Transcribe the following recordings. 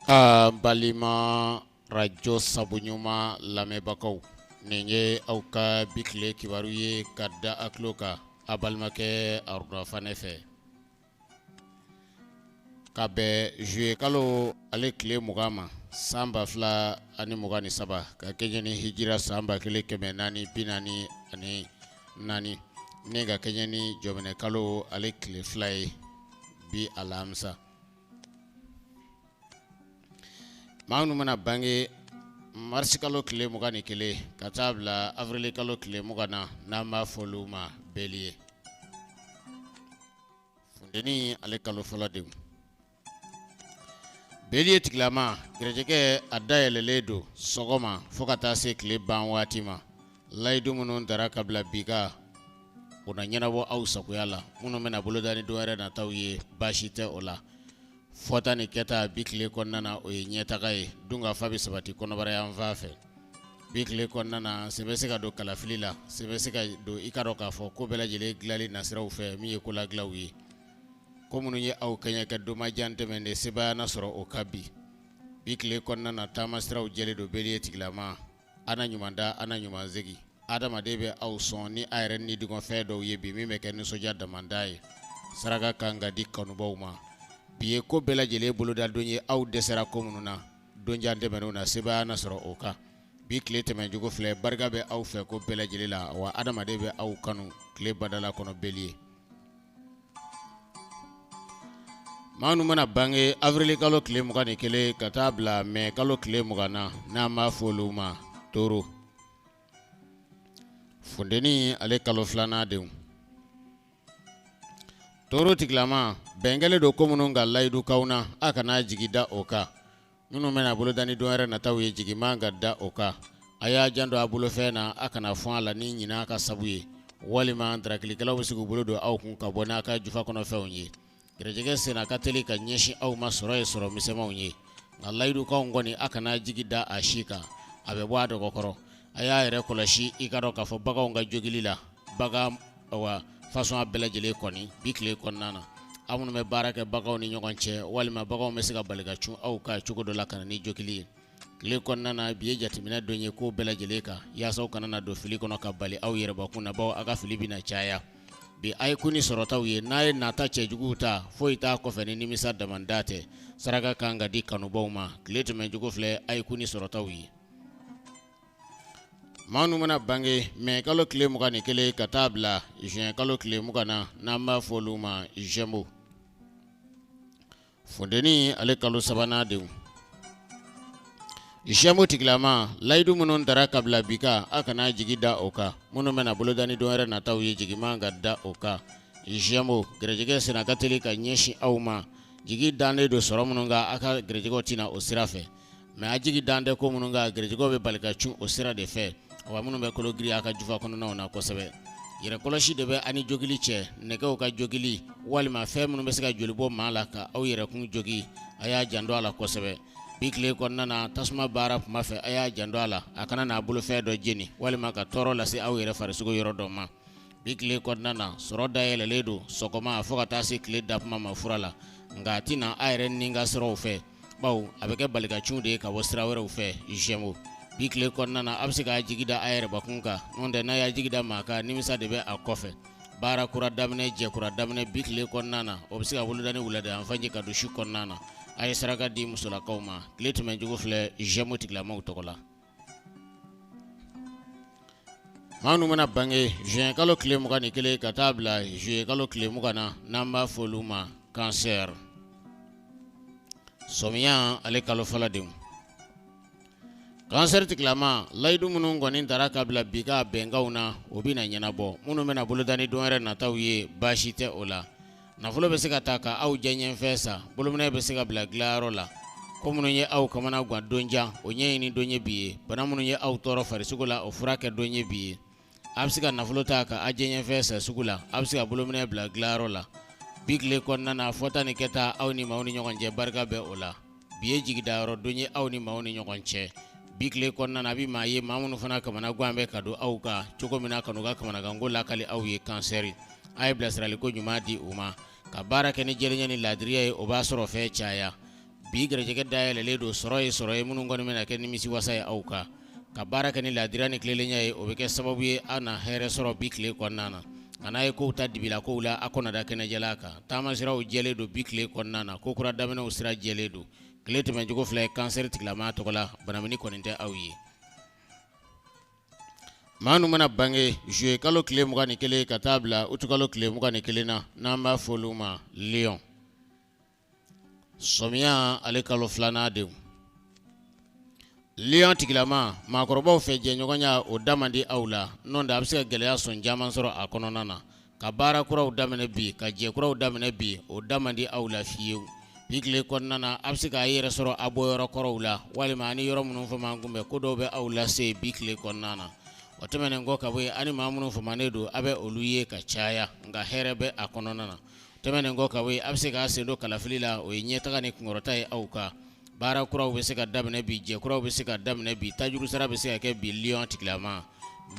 An balima radio sabu ɲuman lamɛnbagaw, nin ye aw ka bi tile kibaru ye ka da a tulo kan a balimakɛ Aruna Fanɛ fɛ. Ka bɛn juillet kalo ale tile 20 ma san 2023, ka kɛɲɛ ni hijira san 1444, ni ka kɛɲɛ ni jɔminɛ kalo ale tile 2 ye bi alamisa. Maa minnu mana bange marisi kalo tile 21 ka taa bila avril kalo tile 20 na, n'an b'a fɔ olu ma bélier, funteni ale kalo fɔlɔ denw. Bélier tigilama, garijɛgɛ a dayɛlɛlen don sɔgɔma fo ka taa se tile ban waati ma. Layidu minnu tara ka bila bi kan, o na ɲɛnabɔ aw sagoya la. Minnu bɛna boloda ni don wɛrɛ nataw ye, baasi tɛ o la. Fɔta ni kɛta bi tile kɔnɔna na, o ye ɲɛtaga ye. Dunkafa bɛ sabati kɔnɔbara yanfan fɛ bi tile kɔnɔna na. Sen bɛ se ka don kalafili la, sen bɛ se ka don i ka dɔn k'a fɔ ko bɛɛ lajɛlen dilanli nasiraw fɛ, min ye koladilanw ye. Ko minnu ye aw kɛɲɛ kɛ donmajan tɛmɛn de, sebaaya na sɔrɔ o kan bi. Bi tile kɔnɔna na, taama siraw jɛlen don bélier tigilama. A na ɲuman da, a na ɲuman segin. Adamaden bɛ aw sɔn ni a yɛrɛ nidungɔfɛn dɔw ye bi, min bɛ kɛ nisɔndiya damanda ye. Saraka kan ka di kanubaw ma. Bi ye ko bɛɛ lajɛlen boloda don ye. Aw dɛsɛra ko minnu na donjan tɛmɛnenw na, sebaaya na sɔrɔ o kan bi. Tile tɛmɛncogo filɛ, barika bɛ aw fɛ ko bɛɛ lajɛlen la, wa adamaden bɛ aw kanu tile badala kɔnɔ bélier. Maa minnu mana bange avril kalo tile 21 ka taa bila mai kalo tile 20 na, n'an b'a fɔ olu ma taureau, funteni ale kalo filanan denw. Taureau tigilama, bɛn kɛlen don ko minnu ka layidu k'aw na, a kana jigi da o kan. Minnu bɛna boloda ni don wɛrɛ nataw ye, jigi man ka da o kan. A y'a janto a bolofɛn na, a kana fɔn a la ni ɲina ka sabu ye, walima darakilikɛlaw bɛ se k'u bolo don aw kun ka bɔ n'a ka jufa kɔnɔfɛnw ye. Garijɛgɛ senna ka teli ka ɲɛsin aw ma, sɔrɔ ye sɔrɔ misɛnmanw ye, nka layidukanw kɔni, a kana jigi da a si kan, a bɛ bɔ a dɔgɔkɔrɔ. A y'a yɛrɛ kɔlɔsi i ka dɔn k'a fɔ baganw ka jogili la, bagan wa fasɔn bɛɛ lajɛlen kɔni bi tile kɔnɔna na. Aw minnu bɛ baara kɛ baganw ni ɲɔgɔn cɛ, walima baganw bɛ se ka bali ka cun aw kan cogo dɔ la ka na ni jogili ye tile kɔnɔna na. Bi ye jateminɛ don ye ko bɛɛ lajɛlen kan, yaasa aw kana na don fili kɔnɔ ka bali aw yɛrɛbakun na, bawo aw ka fili bɛna caya bi. A ye kun ni sɔrɔtaw ye, n'a ye nata cɛjuguw ta, foyi t'a kɔfɛ ni nimisa damanda tɛ. Saraka kan ka di kanubaw ma. Tile tɛmɛncogo filɛ, a ye kun ni sɔrɔtaw ye. Maa minnu mana bange mai kalo tile 21 ka taa bila juin kalo tile 20 na, n'an b'a fɔ olu ma gémeaux, funteni ale kalo sabanan denw. Gémeaux tigilama, layidu minnu tara ka bila bi kan, a kana jigi da o kan. Minnu bɛna boloda ni don wɛrɛ nataw ye, jigi man ka da o kan. Gémeaux, garijɛgɛ senna ka teli ka ɲɛsin aw ma. Jigi dannen don sɔrɔ minnu kan, a ka garijɛgɛw tɛna o sira fɛ. Mais a jigi dan tɛ ko minnu kan, garijɛgɛw bɛ bali ka cun o sira de fɛ, wa minnu bɛ kolo giriya a ka jufa kɔnɔnaw na kosɛbɛ. Yɛrɛkɔlɔsi de bɛ a ni jogili cɛ, nɛgɛw ka jogili walima fɛn minnu bɛ se ka joli bɔ maa la ka aw yɛrɛkun jogi, a y'a janto a la kosɛbɛ. Bi tile kɔnɔna na, tasuma baara kuma fɛ, a y'a janto a la, a kana n'a bolofɛn dɔ jeni walima ka tɔɔrɔ lase aw yɛrɛ farisogo yɔrɔ dɔ ma. Bi tile kɔnɔna na, sɔrɔ dayɛlɛlen don sɔgɔma fo ka taa se tile dakuma ma fura la, nka a tɛna a yɛrɛ ni ka sɔrɔw fɛ, bawo a bɛ kɛ balikacun de ye ka bɔ sira wɛrɛw fɛ. Gémeaux, bi tile kɔnɔna na, a bɛ se k'a jigi da a yɛrɛbakun kan, n'o tɛ n'a y'a jigi da maa kan, nimisa de bɛ a kɔfɛ. Baara kura daminɛ, jɛ kura daminɛ bi tile kɔnɔna na, o bɛ se ka woloda ni wulada yanfan ye ka don su kɔnɔna na. A ye saraka di musolakaw ma. Tile tɛmɛncogo filɛ Gémeaux tigilamaw tɔgɔ la. Maa minnu mana bange juin kalo tile 21 ka taa bila juillet kalo tile 20 na, n'an b'a fɔ olu ma cancer, sɔmiya ale kalo fɔlɔ denw. Cancer tigilama, layidu minnu kɔni tara ka bila bi ka bɛnkanw na, o bɛna ɲɛnabɔ. Minnu bɛna boloda ni don wɛrɛ nataw ye, baasi tɛ o la. Nafolo bɛ se ka ta ka aw diyaɲɛfɛn san, bolominɛ bɛ se ka bila dilanyɔrɔ la. Ko minnu ye aw kamana gan don jan, o ɲɛɲini don ye bi ye. Bana minnu ye aw tɔɔrɔ farisogo la, o furakɛ don ye bi ye. A bɛ se ka nafolo ta ka aw diyaɲɛfɛn san sugu la, a bɛ se ka bolominɛ bila dilanyɔrɔ la. Bi tile kɔnɔna na, fɔta ni kɛta aw ni maaw ni ɲɔgɔn cɛ, barika bɛ o la. Bi ye jigidayɔrɔ don ye aw ni maaw ni ɲɔgɔn cɛ. Bi tile kɔnɔna na, a bɛ maa ye maa minnu fana kamana gan bɛ ka don aw kan cogo min na, ka n'u ka kamanaganko lakali aw ye. Cancer, a ye bilasiraliko ɲuman di u ma, ka baara kɛ ni jɛlenya ni laadiriya ye, o b'a sɔrɔ fɛn caya. Bi garijɛgɛ dayɛlɛlen don, sɔrɔ ye sɔrɔ ye minnu kɔni bɛna kɛ nimisiwasa ye aw kan. Ka baara kɛ ni laadiriya ni tilelenya ye, o bɛ kɛ sababu ye aw na hɛrɛ sɔrɔ bi tile kɔnɔna na. Nka n'a ye kow ta dibila kow la, a kɔnɔ da kɛnɛjɛla kan. Taamasiraw jɛlen don bi tile kɔnɔna na, ko kura daminɛw sira jɛlen don. Tile tɛmɛcogo filɛ kansɛri tigilamaa tɔgɔ la, banamini kɔni tɛ aw ye. Maa minnu mana bange juillet kalo tile 21 ka taa bila août kalo tile 21 na, n'an b'a fɔ olu ma lion. Sɔmiya ale kalo filanan denw. Lion tigilama, maakɔrɔbaw fɛ jɛɲɔgɔnya o da man di aw la, n'o tɛ a bɛ se ka gɛlɛya sɔn caman sɔrɔ a kɔnɔna na. Ka baara kuraw daminɛ bi, ka jɛ kuraw daminɛ bi, o da man di aw la fiyewu. Bi tile kɔnɔna na, a bɛ se k'a yɛrɛ sɔrɔ a bɔyɔrɔ kɔrɔw la, walima ani yɔrɔ minnu fama kunbɛn ko dɔw bɛ aw lase bi tile kɔnɔna na. O tɛmɛnen kɔ ka bɔ yen, ani maa minnu famanen don, a bɛ olu ye ka caya, nka hɛrɛ bɛ a kɔnɔna na. Tɛmɛnen kɔ ka bɔ yen, a bɛ se k'a sen don kalafili la, o ye ɲɛtaga ni kunkɔrɔta ye aw kan. Baara kuraw bɛ se ka daminɛ bi, jɛ kuraw bɛ se ka daminɛ bi, tajuru sara bɛ se ka kɛ bi lion tigilama.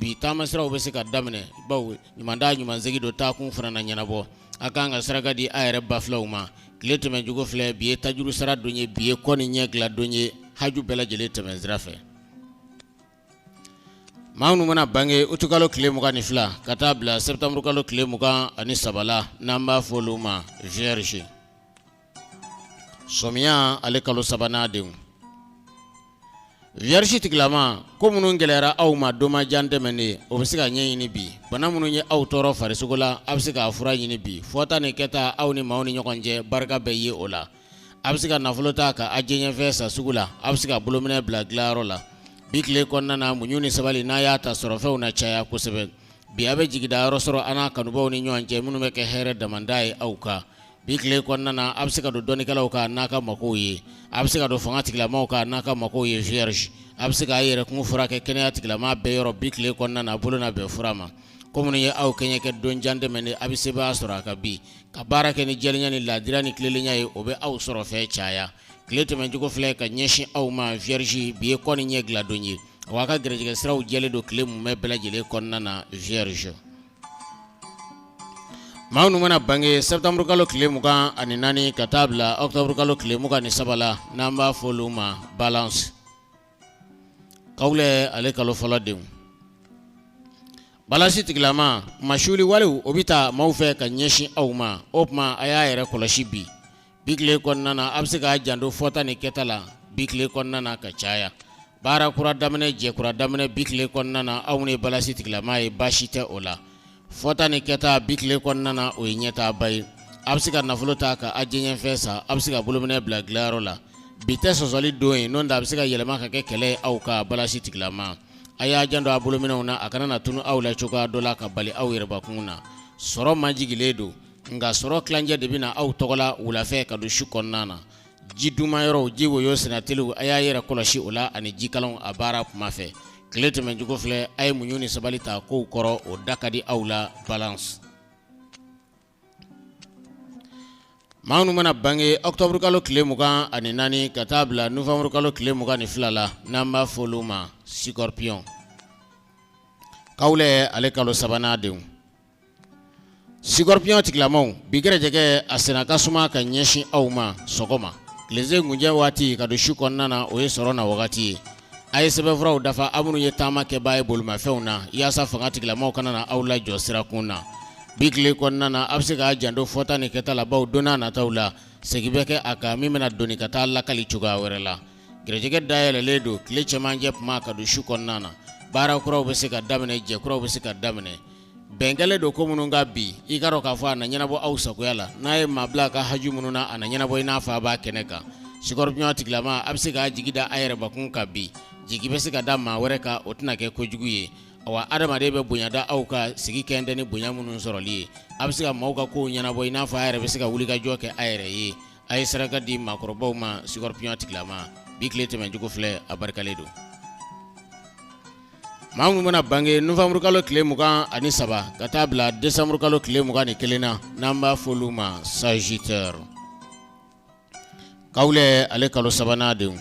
Bi taamasiraw bɛ se ka daminɛ bawo ɲuman taa ɲuman segin don, taakun fana na ɲɛnabɔ. A kan ka saraka di a yɛrɛ ba filaw ma. Tile tɛmɛcogo filɛ, bi ye tajuru sara don ye, bi ye kɔ ni ɲɛ dilan don ye, haju bɛɛ lajɛlen tɛmɛ sira fɛ. Maa minnu mana bange utukalo tile 22 ka taa bila sɛtanburukalo tile 23 la, n'an b'a fɔ olu ma vierge. Sɔmiya ale kalo sabanan denw. Vierge tigilama, ko minnu gɛlɛyara aw ma don ma jan tɛmɛnen, o bɛ se ka ɲɛɲini bi. Bana minnu ye aw tɔɔrɔ farisogo la, a bɛ se k'a fura ɲini bi. Fɔta ni kɛta aw ni maaw ni ɲɔgɔn cɛ, barika bɛ ye o la. A bɛ se ka nafolo ta ka a diyaɲɛfɛn san sugu la, a bɛ se ka bolominɛ bila dilanyɔrɔ la. Bi tile kɔnɔna na, muɲu ni sabali n'a y'a ta, sɔrɔfɛnw na caya kosɛbɛ. Bi a bɛ jigidayɔrɔ sɔrɔ a n'a kanubaw ni ɲɔgɔn cɛ minnu bɛ kɛ hɛrɛ damanda ye aw kan. Bi tile kɔnɔna na, a bɛ se ka don dɔnnikɛlaw kan n'a ka makow ye, a bɛ se ka don fanga tigilamaaw kan n'a ka makow ye vierge. A bɛ se k'a yɛrɛkun furakɛ kɛnɛya tigilamaa bɛɛ yɔrɔ bi tile kɔnɔna na, bolo na bɛn fura ma. Ko minnu ye aw kɛɲɛ kɛ don jan tɛmɛnen, a bɛ sebaaya sɔrɔ a kan bi. Ka baara kɛ ni jɛlenya ni laadiriya ni tilelenya ye, o bɛ aw sɔrɔ fɛn caya. Tile tɛmɛcogo filɛ ka ɲɛsin aw ma vierge, bi ye kɔ ni ɲɛ dilan don ye, wa a ka gɛrɛjɛgɛ siraw jɛlen don tile mumɛ bɛɛ lajɛlen kɔnɔna na vierge. Maa minnu mana bange sɛtanburukalo tile 24 ka taa bila ɔkutɔburukalo tile 23 la, n'an b'a fɔ olu ma balance. Kawulɛ ale kalo fɔlɔ denw. Balance tigilama, kunmasuuli walew o bɛ taa maaw fɛ ka ɲɛsin aw ma. O tuma a y'a yɛrɛ kɔlɔsi bi. Bi tile kɔnɔna na, a bɛ se k'a janto fɔta ni kɛta la bi tile kɔnɔna na ka caya. Baara kura daminɛ, jɛ kura daminɛ bi tile kɔnɔna na, aw minnu ye balance tigilama ye, baasi tɛ o la. Fɔta ni kɛta bi tile kɔnɔna na, o ye ɲɛtaaba ye. A bɛ se ka nafolo ta ka a diyaɲɛfɛn san, a bɛ se ka bolominɛ bila dilanyɔrɔ la. Bi tɛ sɔsɔli don ye, n'o tɛ a bɛ se ka yɛlɛma ka kɛ kɛlɛ ye aw kan balance tigilama. A y'a janto a bolominɛw na, a kana na tunu aw la cogoya dɔ la ka bali aw yɛrɛbakun na. Sɔrɔ majigilen don, nka sɔrɔ tilancɛ de bɛ na aw tɔgɔ la wulafɛ ka don su kɔnɔna na. Ji duman yɔrɔw, ji woyo sennateliw, a y'a yɛrɛ kɔlɔsi o la ani jikalanw a baara kuma fɛ. Tile tɛmɛcogo filɛ, a ye muɲu ni sabali ta kow kɔrɔ, o da ka di aw la balance. Maa minnu mana bange ɔkutɔburukalo tile 24 ka taa bila nowanburukalo tile 22 la, n'an b'a fɔ olu ma scorpion. Kawulɛ ale kalo sabanan denw. Scorpion tigilamaw, bi gɛrɛjɛgɛ a senna ka suma ka ɲɛsin aw ma sɔgɔma. Tilesen kuncɛ waati ka don su kɔnɔna na, o ye sɔrɔ na wagati ye. A ye sɛbɛnfuraw dafa aw minnu ye taama kɛbaa ye bolimafɛnw na, yaasa fanga tigilamaw kana na aw lajɔ sirakun na. Bi tile kɔnɔna na, a bɛ se k'a janto fɔta ni kɛta la, bawo don n'a nataw la, segin bɛ kɛ a kan min bɛna doni ka taa lakali cogoya wɛrɛ la. Gɛrɛjɛgɛ dayɛlɛlen don tile cɛmancɛ tuma ka don su kɔnɔna na. Baara kuraw bɛ se ka daminɛ, jɛ kuraw bɛ se ka daminɛ. Bɛn kɛlen don ko minnu kan bi, i k'a dɔn k'a fɔ a na ɲɛnabɔ aw sagoya la. N'a ye maa bila a ka haju minnu na, a na ɲɛnabɔ i n'a fɔ a b'a kɛnɛ kan. Scorpion tigilama, a bɛ se k'a jigi da a yɛrɛbakun kan bi. Jigi bɛ se ka da maa wɛrɛ kan, o tɛna kɛ kojugu ye. Awa, adamaden bɛ bonya da aw kan sigi kɛn tɛ ni bonya minnu sɔrɔli ye. A bɛ se ka maaw ka kow ɲɛnabɔ i n'a fɔ a yɛrɛ bɛ se ka wulikajɔ kɛ a yɛrɛ ye. A ye saraka di maakɔrɔbaw ma scorpion tigilama. Bi tile tɛmɛcogo filɛ, a barikalen don. Maa minnu mana bange nowanburukalo tile 23 ka taa bila desanburukalo tile 21 na, n'an b'a fɔ olu ma sagittaire. Kawulɛ ale kalo sabanan denw.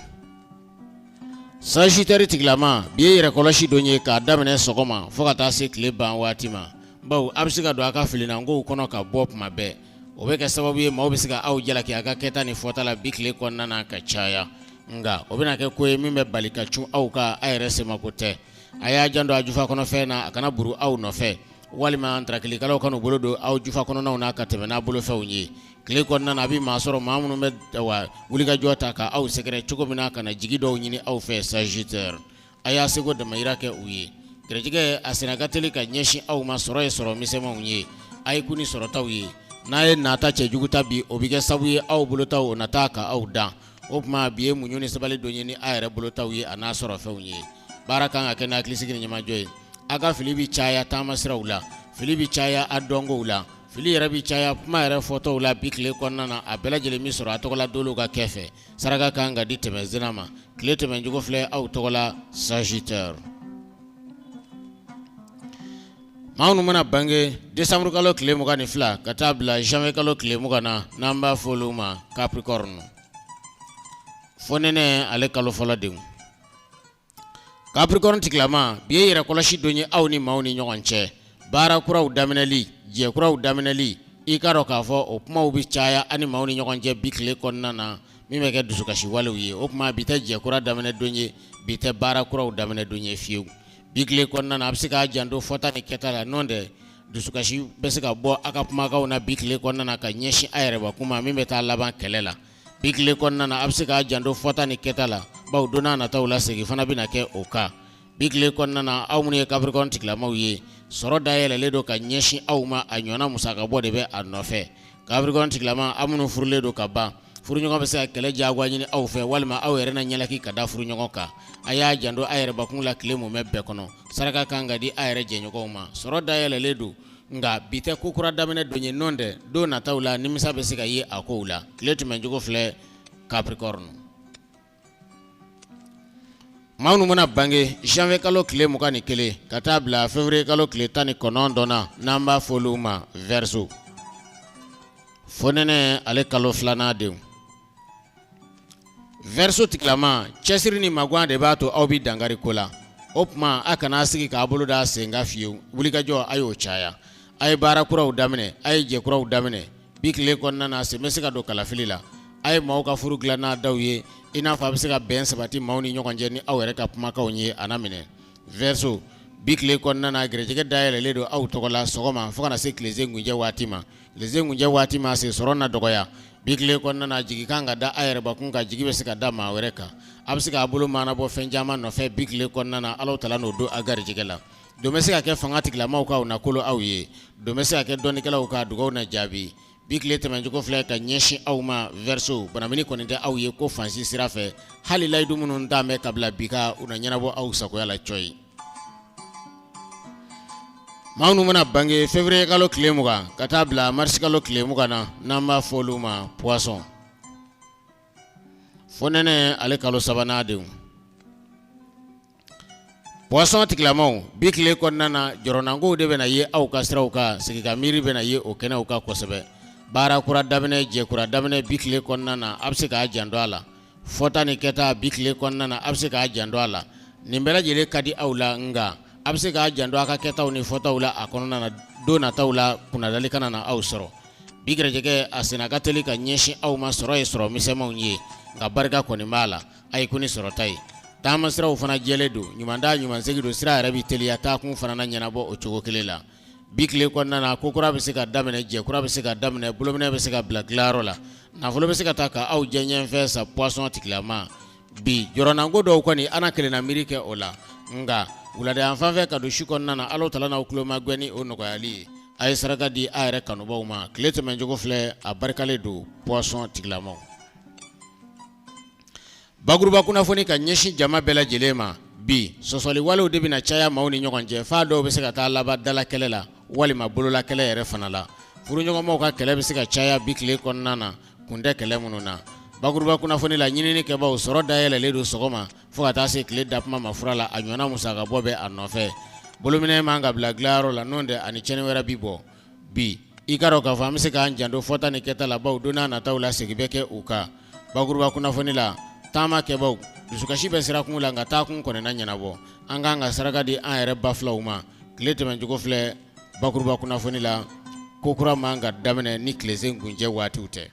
Sagittaire tigilama, bi ye yɛrɛkɔlɔsi don ye k'a daminɛ sɔgɔma fo ka taa se tile ban waati ma, bawo a bɛ se ka don a ka filinankow kɔnɔ ka bɔ tuma bɛɛ. O bɛ kɛ sababu ye maaw bɛ se ka aw jalaki a ka kɛta ni fɔta la bi tile kɔnɔna na ka caya, nka o bɛna kɛ ko ye min bɛ bali ka cun aw kan, a yɛrɛ semako tɛ. A y'a janto a jufa kɔnɔfɛn na, a kana buru aw nɔfɛ, walima ntarakilikɛlaw kan'u bolo don aw jufa kɔnɔnaw na ka tɛmɛ n'a bolofɛnw ye. Tile kɔnɔna na, a bɛ maa sɔrɔ maa minnu bɛ wulikajɔ ta ka aw sɛgɛrɛ cogo min na ka na jigi dɔw ɲini aw fɛ. Sagittaire, a y'a seko damayira kɛ u ye. Garijɛgɛ a senna ka teli ka ɲɛsin aw ma, sɔrɔ ye sɔrɔ misɛnmanw ye, a ye kun ni sɔrɔtaw ye. N'a ye nata cɛjugu ta bi, o bɛ kɛ sabu ye aw bolotaw o na taa ka aw dan. O tuma bi ye muɲu ni sabali don ye ni a yɛrɛ bolotaw ye a n'a sɔrɔfɛnw ye. Baara kan ka kɛ ni hakilisigi ni ɲɛmajɔ ye. A ka fili bɛ caya taama siraw la, fili bɛ caya a dɔnkow la, fili yɛrɛ bɛ caya kuma yɛrɛ fɔtɔw la bi tile kɔnɔna na. A bɛɛ lajɛlen bɛ sɔrɔ a tɔgɔla dolow ka kɛ fɛ. Saraka kan ka di tɛmɛ zina ma. Tile tɛmɛncogo filɛ aw tɔgɔ la Sagittaire. Maa minnu mana bange décembre kalo tile 22 ka taa bila janvier kalo tile 20 na, n'an b'a fɔ olu ma Capricorne, fonɛnɛ ale kalo fɔlɔ denw. Capricorne tigilama, bi ye yɛrɛkɔlɔsi don ye aw ni maaw ni ɲɔgɔn cɛ. Baara kuraw daminɛli, jɛ kuraw daminɛli, i k'a dɔn k'a fɔ o kumaw bɛ caya aw ni maaw ni ɲɔgɔn cɛ bi tile kɔnɔna na, min bɛ kɛ dusukasi walew ye. O tuma bi tɛ jɛ kura daminɛ don ye, bi tɛ baara kuraw daminɛ don ye fiyewu. Bi tile kɔnɔna na, a bɛ se k'a janto fɔta ni kɛta la, n'o tɛ dusukasi bɛ se ka bɔ a ka kumakanw na bi tile kɔnɔna na ka ɲɛsin a yɛrɛbakun ma, min bɛ taa laban kɛlɛ la. Bi tile kɔnɔna na, a bɛ se k'a janto fɔta ni kɛta la, bawo don n'a nataw la segin fana bɛna kɛ o kan. Bi tile kɔnɔna na, aw minnu ye Capricorne tigilamaw ye, sɔrɔ dayɛlɛlen don ka ɲɛsin aw ma, a ɲɔgɔnna musakabɔ de bɛ a nɔfɛ. Capricorne tigilama, aw minnu furulen don ka ban, furuɲɔgɔn bɛ se ka kɛlɛ diyagoya ɲini aw fɛ, walima aw yɛrɛ na ɲɛlaki ka da furuɲɔgɔn kan. A y'a janto a yɛrɛbakun la tile mumɛ bɛɛ kɔnɔ. Saraka kan ka di a yɛrɛ jɛɲɔgɔnw ma. Sɔrɔ dayɛlɛlen don, nka bi tɛ ko kura daminɛ don ye, n'o tɛ don nataw la nimisa bɛ se ka ye a kow la. Tile tɛmɛncogo filɛ Capricorne. Maa minnu mana bange janvier kalo tile 21 ka taa bila février kalo tile 19 na, n'an b'a fɔ olu ma Verseau, fonɛnɛ ale kalo filanan denw. Verseau tigilama, cɛsiri ni magan de b'a to aw bɛ dankari ko la. O tuma a kana sigi k'a bolo da sen kan fiyewu. Wulikajɔ a y'o caya, a ye baara kuraw daminɛ, a ye jɛ kuraw daminɛ. Bi tile kɔnɔna na, sen bɛ se ka don kalafili la. A ye maaw ka furu dilan n'a daw ye, i n'a fɔ a bɛ se ka bɛn sabati maaw ni ɲɔgɔn cɛ ni aw yɛrɛ ka kumakanw ye. A na minɛ Verseau, bi tile kɔnɔna na, gɛrɛjɛgɛ dayɛlɛlen don aw tɔgɔ la sɔgɔma fo ka na se tilesen kuncɛ waati ma. Tilesen kuncɛ waati ma se, sɔrɔ na dɔgɔya. Bi tile kɔnɔna na, jigi kan ka da a yɛrɛbakun kan, jigi bɛ se ka da maa wɛrɛ kan. A bɛ se k'a bolo maanabɔ fɛn caman nɔfɛ bi tile kɔnɔna na, Alahu taala n'o don a garijɛgɛ la. Don bɛ se ka kɛ fanga tigilamaw kan, u na kolo aw ye. Don bɛ se ka kɛ dɔnnikɛlaw kan, dugaw na jaabi. Bi tile tɛmɛncogo filɛ ka ɲɛsin aw ma Verseau, banamini kɔni tɛ aw ye ko fansi sira fɛ. Hali layidu minnu t'an bɛ ka bila bi ka, u na ɲɛnabɔ aw sagoya la cɔyi. Maa minnu mana bange février kalo tile 20 ka taa bila mars kalo tile 20 na, n'an b'a fɔ olu ma Poisson, fonɛnɛ ale kalo sabanan denw. Poisson tigilamaw, bi tile kɔnɔna na, jɔrɔnankow de bɛna ye aw ka siraw kan, sigi ka miiri bɛna ye o kɛnɛw kan kosɛbɛ. Baara kura daminɛ, jɛ kura daminɛ bi tile kɔnɔna na, a bɛ se k'a janto a la. Fɔta ni kɛta bi tile kɔnɔna na, a bɛ se k'a janto a la. Nin bɛɛ lajɛlen ka di aw la, nka a bɛ se k'a janto a ka kɛtaw ni fɔtaw la a kɔnɔna na, don nataw la kunnadali kana na aw sɔrɔ. Bi gɛrɛjɛgɛ a senna ka teli ka ɲɛsin aw ma, sɔrɔ ye sɔrɔ misɛnmanw ye, nka barika kɔni b'a la. A ye ko ni sɔrɔta ye. Taama siraw fana jɛlen don, ɲuman taa ɲuman segin don, sira yɛrɛ bɛ teliya, taakun fana na ɲɛnabɔ o cogo kelen la. Bi tile kɔnɔna na, ko kura bɛ se ka daminɛ, jɛ kura bɛ se ka daminɛ, bolominɛ bɛ se ka bila dilanyɔrɔ la, nafolo bɛ se ka taa ka aw jɛ ɲɛfɛ sa. Poisson tigilama, bi jɔrɔnanko dɔw kɔni an na kelenna miiri kɛ o la, nka wulada yan fan fɛ ka don su kɔnɔna na, Alahu taala n'aw tulo magɛn ni o nɔgɔyali ye. A ye saraka di a yɛrɛ kanubaw ma. Tile tɛmɛncogo filɛ, a barikalen don Poisson tigilamaw. Bakuruba kunnafoni ka ɲɛsin jama bɛɛ lajɛlen ma. Bi sɔsɔli walew de bɛna caya maaw ni ɲɔgɔn cɛ, f'a dɔw bɛ se ka taa laban dalakɛlɛ la walima bololakɛlɛ yɛrɛ fana la. Furuɲɔgɔnmaw ka kɛlɛ bɛ se ka caya bi tile kɔnɔna na, kun tɛ kɛlɛ minnu na. Bakuruba kunnafoni la, ɲinini kɛbaw, sɔrɔ dayɛlɛlen don sɔgɔma fo ka taa se tile dakuma ma fura la, a ɲɔgɔnna musakabɔ bɛ a nɔfɛ. Bolominɛ man ka bila dilanyɔrɔ la, n'o tɛ ani cɛnni wɛrɛ bi bɔ. Bi i k'a dɔn k'a fɔ an bɛ se k'an janto fɔta ni kɛta la, bawo don n'a nataw la segin bɛ kɛ u kan. Bakuruba kunnafoni la, taama kɛbaw, dusukasi bɛ sirakun la, nka taakun kɔni na ɲɛnabɔ. An k'an ka saraka di an yɛrɛ ba filaw ma. Tile tɛmɛncogo filɛ bakuruba kunnafoni la. Ko kura man ka daminɛ ni tilesen kuncɛ waatiw tɛ.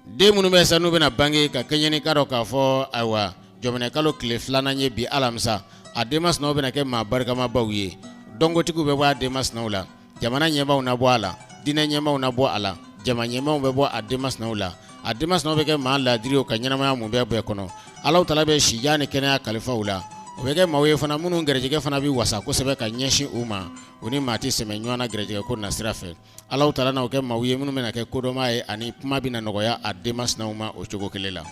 Den minnu bɛ sa n'u bɛna bange ka kɛɲɛ ni k'a dɔn k'a fɔ ayiwa jɔminɛ kalo tile filanan ye bi alamisa, a denmasinaw bɛna kɛ maa barikamabaw ye. Dɔnkotigiw bɛ bɔ a denmasinaw la, jamana ɲɛmaaw na bɔ a la, diinɛ ɲɛmaaw na bɔ a la, jama ɲɛmaaw bɛ bɔ a denmasinaw la. A denmasinaw bɛ kɛ maa laadiri ka ɲɛnamaya mun bɛɛ kɔnɔ. Alahu taala bɛ sijan ni kɛnɛya kalifa u la. O bɛ kɛ maaw ye fana minnu garijɛgɛ fana bɛ wasa kosɛbɛ ka ɲɛsin u ma. U ni maa tɛ sɛmɛ ɲɔgɔn na garijɛgɛ ko nasira fɛ. Alahu taala n'u kɛ maaw ye minnu bɛna kɛ kodɔnmaa ye ani kuma bɛna nɔgɔya a denmasinaw ma o cogo kelen la.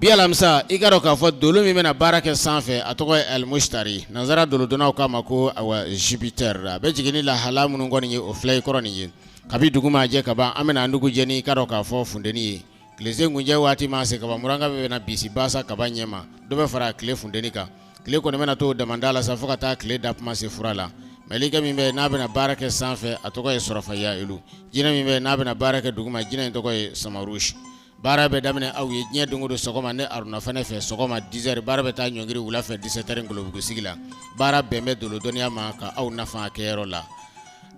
Bi alamisa, i k'a dɔn k'a fɔ dolo min bɛna baara kɛ sanfɛ, a tɔgɔ ye Almusitari, nansara dolodonnaw k'a ma ko awa Jupiter. A bɛ jigin ni lahala minnu kɔni ye, o filɛ i kɔrɔ nin ye. Kabi dugu maa jɛ ka ban, an bɛna an dugu jɛ ni i k'a dɔn k'a fɔ funteni ye. Tilesen kuncɛ waati maa se kaban, muranga bɛ bɛna bisi baasa kaban ɲɛma, dɔ bɛ fara tile funteni kan. Tile kɔni bɛna to damanda la sa fo ka taa tile da kuma se fura la. Mɛlɛkɛ min bɛ n'a bɛna baara kɛ sanfɛ, a tɔgɔ ye Sɔrɔfayailu. Jinɛ min bɛ n'a bɛna baara kɛ duguma, jinɛ in tɔgɔ ye Samarusi. Baara bɛ daminɛ aw ye diɲɛ don o don sɔgɔma ne Aruna Fanɛ fɛ sɔgɔma 10 heures, baara bɛ taa ɲɔngiri wula fɛ 17 heures Ngolobugu sigi la. Baara bɛn bɛ dolo dɔnniya ma ka aw nafa a kɛyɔrɔ la.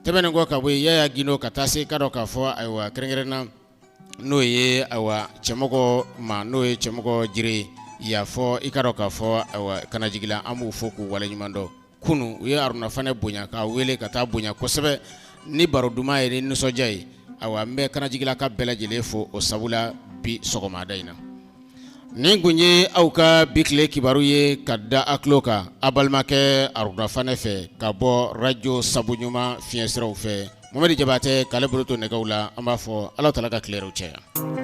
Tɛmɛnen kɔ ka bɔ yen, Yaya Gindo ka taa se i k'a dɔn k'a fɔ ayiwa kɛrɛnkɛrɛnna n'o ye ayiwa cɛmɔgɔ ma, n'o ye cɛmɔgɔ Jire y'a fɔ i k'a dɔn k'a fɔ ayiwa Kanajigila, an b'u fo k'u waleɲuman dɔn. Kunun u ye Aruna Fanɛ bonya k'a wele ka taa bonya kosɛbɛ ni baro duman ye ni nisɔndiya ye. Ayiwa n bɛ Kanajigila ka bɛɛ lajɛlen fo o sabu la bi sɔgɔmada in na. Nin kun ye aw ka bi tile kibaru ye ka da a tulo kan a balimakɛ Aruna Fanɛ fɛ ka bɔ radio Sabu Ɲuman fiɲɛsiraw fɛ. Mohamɛdi Jabatɛ k'ale bolo to nɛgɛw la, an b'a fɔ Ala taala ka tile hɛrɛw caya.